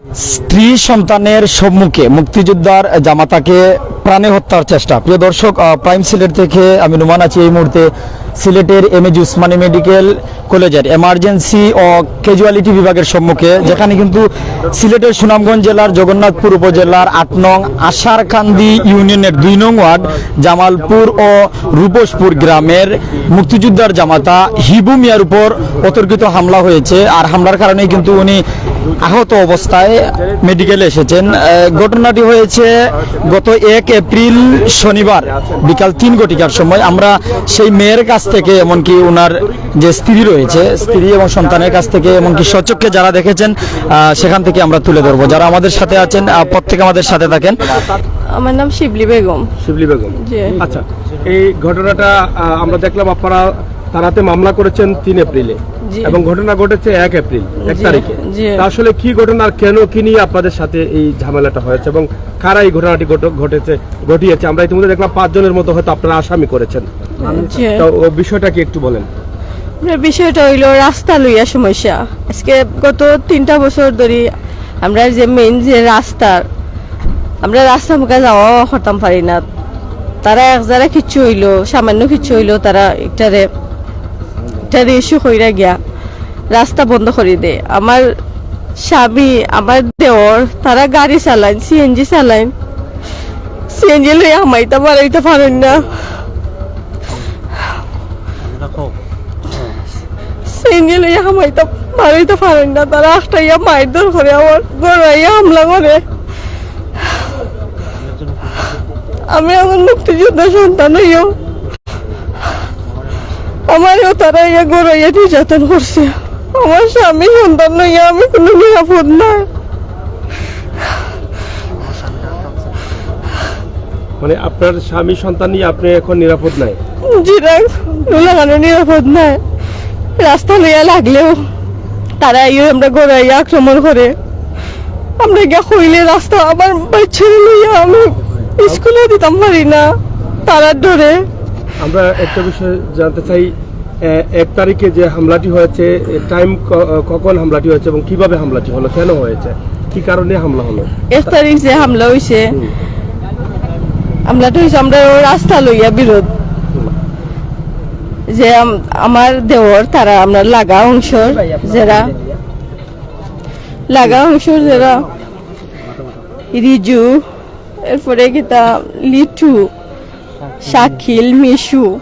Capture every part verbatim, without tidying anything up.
স্ত্রী সন্তানের সম্মুখে মুক্তিযোদ্ধার জামাতাকে প্রাণে হত্যার চেষ্টা। প্রিয় দর্শক, আহ, প্রাইম সিলেট থেকে আমি নোমান আছি এই মুহূর্তে সিলেটের এম এ জি উসমানী মেডিকেল কলেজের এমার্জেন্সি ও ক্যাজুয়ালিটি বিভাগের সম্মুখে, যেখানে কিন্তু সিলেটের সুনামগঞ্জ জেলার জগন্নাথপুর উপজেলার আট নং আশারকান্দি ইউনিয়নের দুই নং ওয়ার্ড জামালপুর ও রূপসপুর গ্রামের মুক্তিযোদ্ধার জামাতা হিবু মিয়ার উপর অতর্কিত হামলা হয়েছে। আর হামলার কারণেই কিন্তু উনি আহত অবস্থায় মেডিকেলে এসেছেন। আহ, ঘটনাটি হয়েছে গত এক এপ্রিল শনিবার বিকাল তিন ঘটিকার সময়। আমরা সেই মেয়ের কাছ থেকে, এমনকি ওনার যে স্ত্রী রয়েছে, স্ত্রী এবং সন্তানের কাছ থেকে, এমনকি স্বচক্ষে যারা দেখেছেন, আহ, সেখান থেকে আমরা তুলে ধরবো। যারা আমাদের সাথে আছেন, আহ, প্রত্যেকে আমাদের সাথে থাকেন। আমার নাম শিবলি বেগম। শিবলি বেগম। জি। আচ্ছা, এই ঘটনাটা, আহ, আমরা দেখলাম আপনারা থানাতে মামলা করেছেন তিন এপ্রিলে, জি। এবং ঘটনা ঘটেছে এক এপ্রিল, এক জি, তারিখে। জি। তা আসলে কি ঘটনা আর কেন, কি নিয়ে আপনাদের সাথে এই ঝামেলাটা হয়েছে এবং কারা এই ঘটনাটি ঘট-, ঘটেছে, ঘটিয়েছে? আমরা ইতিমধ্যে দেখলাম পাঁচজনের মতো হয়তো আপনারা আসামি করেছেন। জি। তো ও বিষয়টা কি একটু বলেন? আমরা বিষয়টা হইলো রাস্তা লইয়া সমস্যা। আজকে গত তিনটা বছর ধরি আমরা যে মেইন যে রাস্তার, আমরা রাস্তা মুখে যাওয়া করতাম পারি না। তারা এক জায়গা কিচ্ছু হইলো, সামান্য কিচ্ছু হইলো, তারা একটারে, একটারে ইস্যু কইরা গিয়া রাস্তা বন্ধ করি দে। আমার স্বামী, আমার দেওর, তারা গাড়ি চালাইন, সিএনজি চালাইন, সিএনজি লইয়া হামাইতা বাড়াইতে পারেন না। সিএনজি লইয়া হামাইতা বাড়াইতে পারেন না, তারা আটকাইয়া মারধর করে, আমার ঘরে আইয়া হামলা করে। আমি এখন মুক্তিযোদ্ধার সন্তান হইয়াও আমারও তারা ইয়া ঘরে ইয়া নির্যাতন করছে। আমার স্বামী সন্তান লইয়া আমি কোনো নিরাপদ নাই। মানে আপনার স্বামী সন্তান নিয়ে আপনি এখন নিরাপদ নাই? জি না, কোনো লাগানো নিরাপদ নাই। রাস্তা লইয়া লাগলেও তারা ইয়ে আমরা ঘরে ইয়া আক্রমণ করে। আমরা গিয়া কইলে রাস্তা আমার বাচ্চারে লইয়া আমি স্কুলে দিতাম পারি না, তারার ডরে। আমরা একটা বিষয় জানতে চাই, এ, এক তারিখে যে হামলাটি হয়েছে, এ, টাইম ক-, কখন হামলাটি হয়েছে এবং কিভাবে হামলাটি হলো, কেন হয়েছে, কি কারণে হামলা হলো? এক তারিখ যে হামলা হইছে, হুম। হামলাটা হইছে আমরা ও রাস্তা লইয়া বিরোধ। হুম। যে আম-, আমার দেওর তারা আমরা লাগা অংশর যারা, লাগা অংশর যারা রিজু, এরপরে কিতা লিটু, শাকিল, মিশু,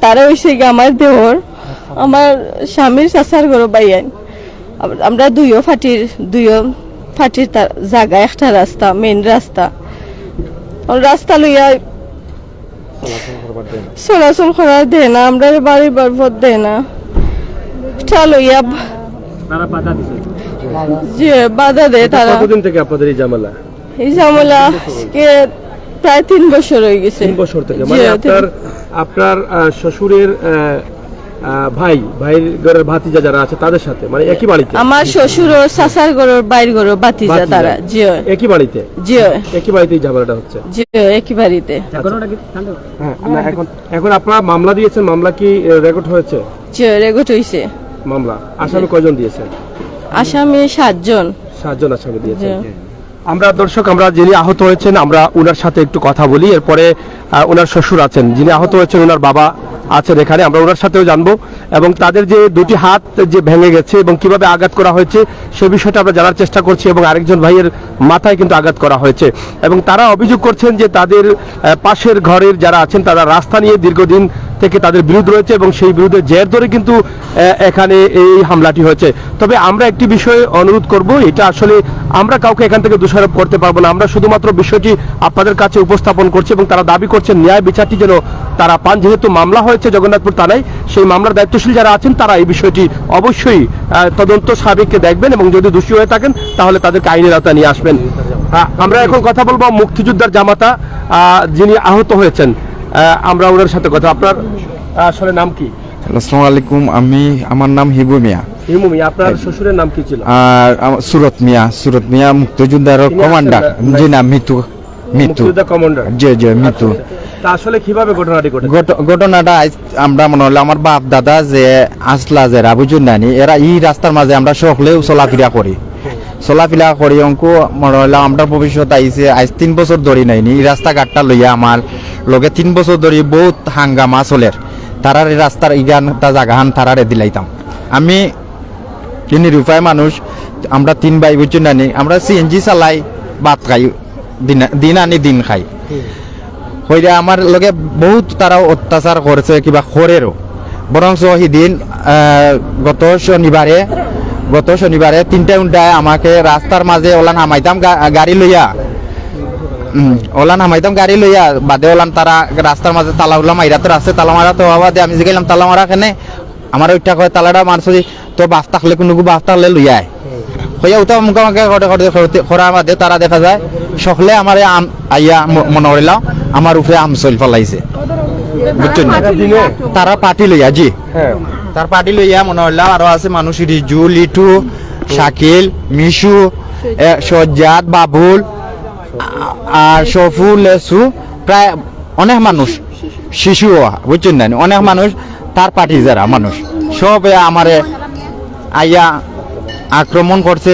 তারা হইছে গিয়া আমার দেওর, আমার স্বামীর চাচার ঘরর ভাইয়াইন। আম-, আমরা দুইও পার্টির, দুইও পার্টির তা-, জাগা একটা রাস্তা, মেইন রাস্তা। অউ রাস্তা লইয়া চলাচল করার দেয় না, আমরা বাড়ি বারপথ দেয় না। এটা লইয়া তারা বাধা দিছে? জি, বাধা দেয় তারা। কতদিন থেকে আপনাদের এই ঝামেলা? এই ঝামেলা আজকে প্রায় তিন বছর হয়ে গেছে। তিন বছর থেকে? জি, মানে তিন। আপনার, আপনার, আহ, শ্বশুরের, আহ, আহ, ভাই, ভাইর ঘরের ভাতিজা যারা আছে তাদের সাথে, মানে একই বাড়িতে? আমার শ্বশুর ও চাচার ঘরের বাইর ঘরের ভাতিজা ভাতিজা। তারা, জি। একই বাড়িতে? জি। একই বাড়িতে এই ঝামেলাটা হচ্ছে? জি, একই বাড়িতে। আচ্ছা। হ্যাঁ, না, এখন, এখন আপনারা মামলা দিয়েছেন, মামলা কি, আহ, রেকর্ড হয়েছে? জি, রেকর্ড হইছে। মামলা আসামি কয়জন দিয়েছেন? আসামি সাতজন। সাতজন আসামি দিয়েছেন। জি। আমরা, দর্শক, আমরা যিনি আহত হয়েছেন, আমরা ওনার সাথে একটু কথা বলি। এরপরে, আহ, ওনার শ্বশুর আছেন, যিনি আহত হয়েছেন, ওনার বাবা আছেন এখানে, আমরা ওনার সাথেও জানবো। এবং তাদের যে দুটি হাত যে ভেঙে গেছে এবং কিভাবে আঘাত করা হয়েছে, সে বিষয়টা আমরা জানার চেষ্টা করছি। এবং আরেকজন ভাইয়ের মাথায় কিন্তু আঘাত করা হয়েছে এবং তারা অভিযোগ করছেন যে তাদের, আহ, পাশের ঘরের যারা আছেন, তারা রাস্তা নিয়ে দীর্ঘদিন থেকে তাদের বিরোধ রয়েছে এবং সেই বিরোধের জের ধরে কিন্তু আহ, এখানে এই হামলাটি হয়েছে। তবে আমরা একটি বিষয়ে অনুরোধ করব, এটা আসলে আমরা কাউকে এখান থেকে দোষারোপ করতে পারবো না। আমরা শুধুমাত্র বিষয়টি আপনাদের কাছে উপস্থাপন করছি এবং তারা দাবি করছেন ন্যায় বিচারটি যেন তারা পান। যেহেতু মামলা হয়েছে জগন্নাথপুর থানায়, সেই মামলার দায়িত্বশীল যারা আছেন তারা এই বিষয়টি অবশ্যই, আহ, তদন্ত সাপেক্ষে দেখবেন এবং যদি দোষী হয়ে থাকেন তাহলে তাদেরকে আইনের আওতায় নিয়ে আসবেন। আহ, আমরা এখন কথা বলবো মুক্তিযোদ্ধার জামাতা, আহ, যিনি আহত হয়েছেন, আহ, আমরা ওনার সাথে কথা। আপনার, আহ, আসলে নাম কি? হ্যালো, আসসালামু আলাইকুম। আমি, আমার নাম হিবু মিয়া। হিমু মিয়া, আপনার শ্বশুরের নাম কি ছিল? আর আমার সুরত মিয়া, সুরত মিয়া মুক্তিযোদ্ধার কমান্ডার। জি না, মিতু, মিতু। মুক্তিযোদ্ধা কমান্ডার। জি, জি, মিতু। আচ্ছা, তা আসলে কিভাবে ঘটনাটি ঘটেছে? ঘট-, ঘটনাটা আইজ আমরা মনে হলো আমার বাপ দাদা যে আসলা যে রাবুজুন নানি, এরা এই রাস্তার মাঝে আমরা সকলেও চলাফেরা করি। চলাফিলা করি অঙ্কু মনে অইলাম আমরার ভবিষ্যৎ আইছে। আইজ তিন বছর ধরি নাইনি, এই রাস্তাঘাটটা লইয়া আমার লগে তিন বছর ধরি বহুত হাঙ্গামা চলের। তারার এই রাস্তার ইগান তা জাগাহান তারারে দিলাইতাম। আমি কি নিরুপায় মানুষ, আমরা তিন ভাই, বুঝছো না নি? আমরা সিএনজি চালাই, ভাত খাই, দিন, দিন আনি দিন খাই। কইরা আমার লগে বহুত তারা অত্যাচার করছে, কিবা করেরও। বরঞ্চ হিদিন, আহ, গত শনিবারে, গত শনিবারে তিনটা উন্ডায় আমাকে রাস্তার মাঝে ওলান হামাইতাম গা-, গাড়ি লইয়া। উম, ওলান হামাইতাম গাড়ি লইয়া, বাদে ওলান তারা রাস্তার মাঝে তালা উলা মাইরা তো রাস্তায় তালা মারা তো বাদে আমি জিগাইলাম, "তালা মারা কেনে?" আমার ওইটা কয়, "তালাটা মারছে, তো বাস থাকলে কোনো বাস থাকলে লইয়া আয়।" কইয়া উতা মুখামুখি করে, করে, করে, করা বাদে তারা দেখা যায় সকলে আমারে আম-, আইয়া ম-, মনে করিলাও আমার উপরে আমসইল ফালাইছে, বুঝছেন না? তারা পার্টি লইয়া, জি। হ্যাঁ। তার পার্টি লইয়া মনে হইলাও আরো আছে মানুষ, রিজু, লিটু, শাকিল, মিশু, এ, সজ্জাদ, বাবুল, আ-, আর শফু, লেসু, প্রায় অনেক মানুষ, শিশু, বুঝছেন না? অনেক মানুষ, তার পার্টি যারা মানুষ, সবে আমারে আইয়া আক্রমণ করছে,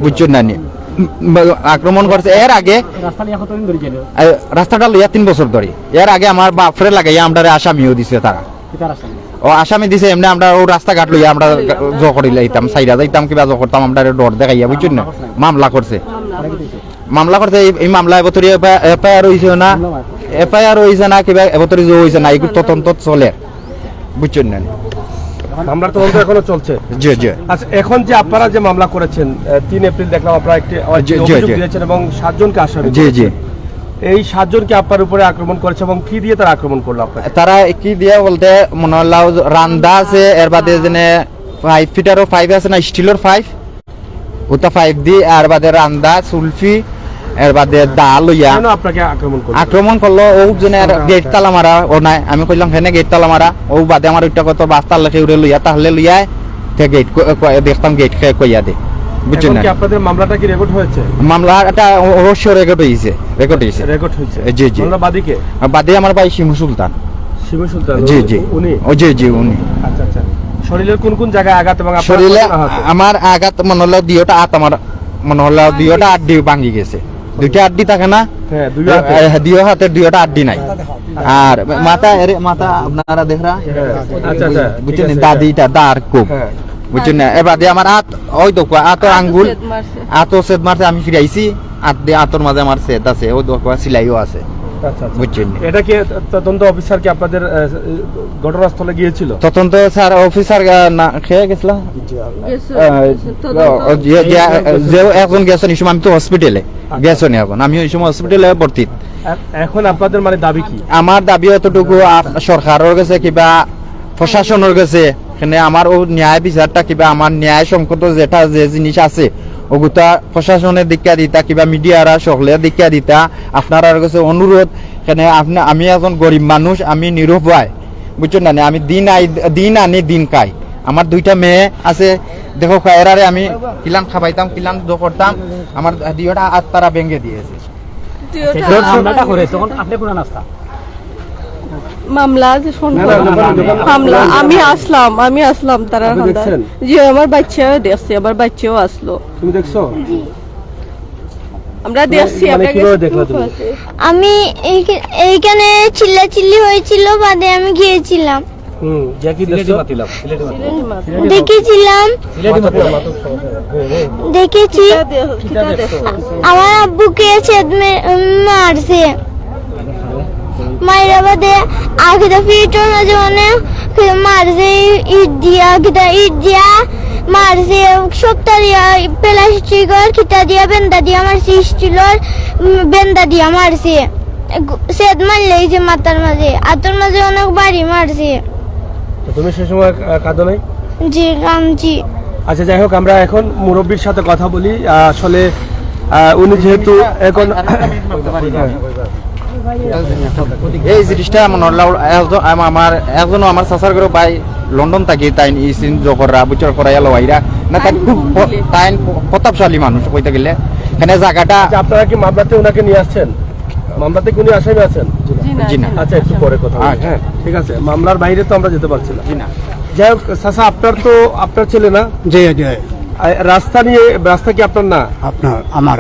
বুঝছেন না নি? উম, আক্রমণ করছে। এর আগে রাস্তা নিয়ে কতদিন ধরে গেল? এ, রাস্তাটা লইয়া তিন বছর ধরে। এর আগে আমার বাপরে লাগাইয়া আমরারে আসামিও দিছে তারা। কিতার আসামি? ও আসামি দিছে এমনি আমরা ও রাস্তাঘাট লইয়া আমরা জো করিলাইতাম, সাইডা যাইতাম কিবা জো করতাম, আমরারে ডর দেখাইয়া, বুঝছেন না? মামলা করছে। মামলা করছে। মামলা করছে, এই, এই মামলা এবতরি এফআইআর হইছে না, এফআইআর হইছে না, কিবা এবতরি জো হইছে না, এই তদন্ত চলে, বুঝছেন না? মামলার তদন্ত এখনো চলছে। জি, জি। আচ্ছা, এখন যে আপনারা যে মামলা করেছেন, আহ, তিন এপ্রিল দেখলাম আপনারা একটি, আহ, জি, জি, অভিযোগ জি। দিয়েছেন এবং সাতজনকে আসামি জি, জি। করেছেন। এই সাতজন কি আপনার উপরে আক্রমণ করেছে এবং কি দিয়ে তারা আক্রমণ করলো আপনাকে? তারা কি দিয়া বলতে মনে হলো রান্দা আছে, এর বাদে যেনে পাইপ, ফিটারও পাইপ আছে না, স্টিলর পাইপ, ওটা পাইপ দি, আর বাদে রান্দা, সুলফি, এর বাদে দা লইয়া কেন আপনাকে আক্রমণ করলো? আক্রমণ করলো। ও জনে আর গেট তালা মারা, ও নাই, আমি কইলাম, "হেনে গেট তালা মারা।" ও বাদে আমার ওইটা কত বাস তার লেখে উড়ে লইয়া, তাহলে লইয়া, তে গেট ক-, ক-, দেখতাম গেট খে-, কইয়া দে, বুঝছেন এখন না? কি আপনাদের মামলাটা কি রেকর্ড হয়েছে? মামলা এটা অ-, অবশ্য রেকর্ড হইছে, রেকর্ড হইছে। রেকর্ড হয়েছে? জি, জি। মামলা বাদী কে? আর বাদে আমার ভাই শিমু সুলতান। শিমু সুলতান, জি, জি। উনি? ও, জি, জি, উনি। আচ্ছা, আচ্ছা। শরীরের কোন কোন জায়গায় আঘাত এবং আপনার শরীরে কতজন আহত? আমার আঘাত মনে হলো দুইটা হাত, আমার মনে হলো দুইটা আড্ডি ভাঙি গেছে। দুইটা আড্ডি থাকে না? হ্যাঁ, দুই হাতে। এ, দুই হাতের দুইটা আড্ডি নাই। আর মাথা, এরে, মাথা আপনারা দেখরা? হ্যাঁ, আচ্ছা, আচ্ছা, ঠিক বুঝছেন? আছে, দাদিটা, দাঁড় খুব। হ্যাঁ। বুঝছেন না? এবার দিয়ে আমার হাত, ওই তো, হাতও আঙ্গুল, ছেদ মারছে। হাতও ছেদ মারছে, আমি ফিরাইছি, হাত দিয়ে, হাতর মাঝে আমার ছেদ আছে, ওই তো, সিলাইও আছে। আচ্ছা, আচ্ছা। বুঝছেন না? এটা কি তদন্ত অফিসার কি আপনাদের, আহ, ঘটনাস্থলে গিয়েছিল? তদন্ত স্যার, অফিসার, আহ, না, খেয়ে গেছিলাম? গেছে, আহ, গেছে, তদন্ত। ও, যে, যে, যে একজন গেছেন, এই সময় আমি তো হসপিটালে আচ্ছা। গেছেন এখন, আমি ওই সময় হসপিটালে ভর্তি। এ-, এখন আপনাদের মানে দাবি কি? আমার দাবি অতটুকু আপ-, সরকারের কাছে কিবা প্রশাসনের কাছে, এখানে আমার ও ন্যায় বিচারটা কিবা আমার ন্যায় সংক্রান্ত যেটা যে জিনিস আছে, ওগুতা প্রশাসনের দিকে দিতা, কিবা মিডিয়ারা সকলে দিকে দিতা, আপনারার কাছে অনুরোধ। এখানে আপনি, আমি একজন গরিব মানুষ, আমি নিরুপায়, বুঝছেন না? আমি দিন আই, দিন আনি দিন খাই। আমার দুইটা মেয়ে আছে, দেখো, এরারে আমি কিলান খাবাইতাম, কিলান দো করতাম, আমার দুইটা হাত তারা ভেঙে দিয়েছে। দুইটা আচ্ছা, যখন হামলাটা করে, তখন আপনি কোন রাস্তা? মামলা যে ফোন না, না, করে। না, না, না, না। মামলা, আমি আসলাম, আমি আসলাম তারার আপনি হামলা। দেখছেন? জি, আমার বাচ্চাও দেখছে, আমার বাচ্চাও আসলো। তুমি দেখছো? আমরা দেখছি, মানে, আমরা কিভাবে গেছি দেখলা তুমি? আমি এই-, এইখানে চিল্লাচিল্লি হয়েছিল, বাদে আমি গিয়েছিলাম। হুম, গিয়া কি দেখছো? দেখেছিলাম। সিলেটি মাতলাম। দেখেছি। কিতা দে-, কিতা দেখছো? আমার আব্বুকে ছেদ মে-, উম, মারছে। মাইরা বাদে আগে তো পিঠর মাঝে অনেক মারছে, ইট দিয়া, কিতা ইট দিয়া মারছে, সপ্তাহ দিয়া, প্লাস্টিকর কিতা দিয়া, বেন্দা দিয়া মারছে, স্টিলর, উম, বেন্দা দিয়া মারছে। গ-, ছেদ মারলে এই যে মাথার মাঝে, আতর মাঝে অনেক বাড়ি মারছে। তো তুমি সে সময়, আহ, কাঁদো নাই? জি, কাঁদছি। আচ্ছা, যাই হোক, আমরা এখন মুরব্বীর সাথে কথা বলি। আহ, আসলে, আহ, উনি যেহেতু এখন এই জিনিসটা মনে হলো একজন, আম-, আমার একজনও আমার চাচার ঘরে ভাই লন্ডন থাকি, তাই ই সিন জো কররা, বুঝছো, করাইয়া লওয়াইরা। না, তাই খুব প-, তাই প-, প্রতাপশালী মানুষ কইতে গেলে। এখানে জায়গাটা আচ্ছা, আপনারা কি মামলাতে ওনাকে নিয়ে আসছেন? মামলাতে কোনো আসামি আছেন? জি না, জি না। জি না। আচ্ছা, একটু পরে কথা বলি। আচ্ছা। হ্যাঁ, ঠিক আছে, মামলার বাইরে তো আমরা যেতে পারছি না। জি না। যাই হোক, চাচা, আপনার তো, আপনার ছেলে না? জি, জি। আর রাস্তা নিয়ে, রাস্তা কি আপনার না? আপনার, আমার।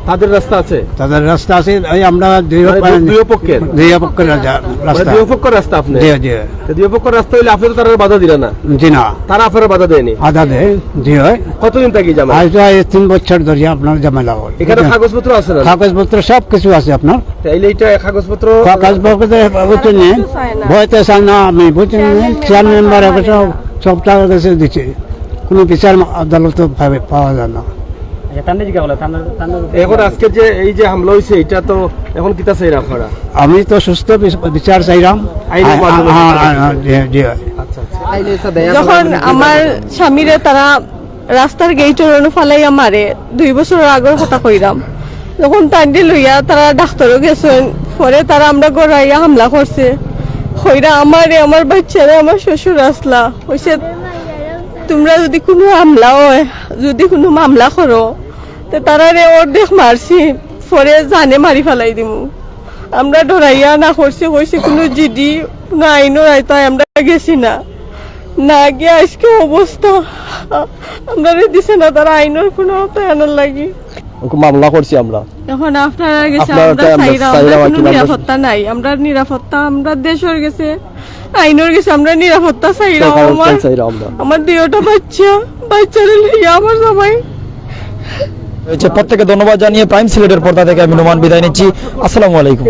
তাদের রাস্তা আছে? তাদের রাস্তা আছে, এই আমরা দুই মানে পক্ষ- দু-, দুই পক্ষের? দুই পক্ষের রাজা- মানে রাস্তা। দুই পক্ষের রাস্তা আপনি? জি, জি। তো দুই পক্ষের রাস্তা হইলে আপনি তো তারা বাধা দিলেন না? জি না। তারা আপনারা বাধা দেয়নি? আধা দেয়, জি হয়। কতদিন থাকি জামাই? আজ তো এই তিন বছর ধরিয়া আপনার ঝামেলা হয়। এখানে কাগজপত্র আছে না? কাগজপত্র সব কিছু আছে আপনার। তাইলে এটা কাগজপত্র কাগজপত্র বুঝছেন নি? বইতে চায় না, আমি বুঝছেন নি? চেয়ারম্যান মেম্বার সব, সব টাকা কাছে দিচ্ছে, কোনো বিচার আদালত পাওয়া যায় না। এখন আজকে যে এই যে হামলা হয়েছে, এটা তো এখন কিতা চাইরা আপনারা? আমি তো সুস্থ বিচ- বিচার চাইলাম। আইনের মাধ্যমে হ্যাঁ, বিচার হ্যাঁ, হ্যাঁ, জি, জি। আচ্ছা, আচ্ছা। যখন আমার স্বামীরে তারা রাস্তার গেইটর অনু ফালাইয়া মারে, দুই বছর আগর কথা কইরাম, যখন তানরে লইয়া তারা ডাক্তারও গেছেন, পরে তারা আমরা গড়াইয়া হামলা করছে। কইরা আমারে, আমার বাচ্চারে, আমার শ্বশুর আসলা, কইছে, "তোমরা যদি কোনো হামলা হয়, যদি কোনো মামলা করো, তে তারারে অর্ধেক মারছি, পরে জানে মারি ফালাই দিমু।" আমরা ডরাইয়া না করছি, কইছি কোনো জিডি, কোনো আইনর আয়তায় আমরা গেছি না। না গিয়া আজকে অবস্থা, আমরারে দিছে না তারা আইনর কোনো আওতায় আনার লাগি। ওকে মামলা করছি আমরা। এখন আপনারা গেছে, আপনারা আমরা তাই আমরা চাইরা, চাইরা আমরা আর কোনো কি, আমরা নিরাপত্তা নাই, আমরা নিরাপত্তা, আমরা দেশর গেছে, আইনর গেছে আমরা নিরাপত্তা চাইরা। সরকারের আমার, কাছে চাইরা আমরা। আমার দুইটা বাচ্চা, বাচ্চারে লইয়া আমার জামাই। হয়েছে। প্রত্যেকে ধন্যবাদ জানিয়ে প্রাইম সিলেটের পর্দা থেকে আমি নোমান বিদায় নিচ্ছি। আসসালামু আলাইকুম।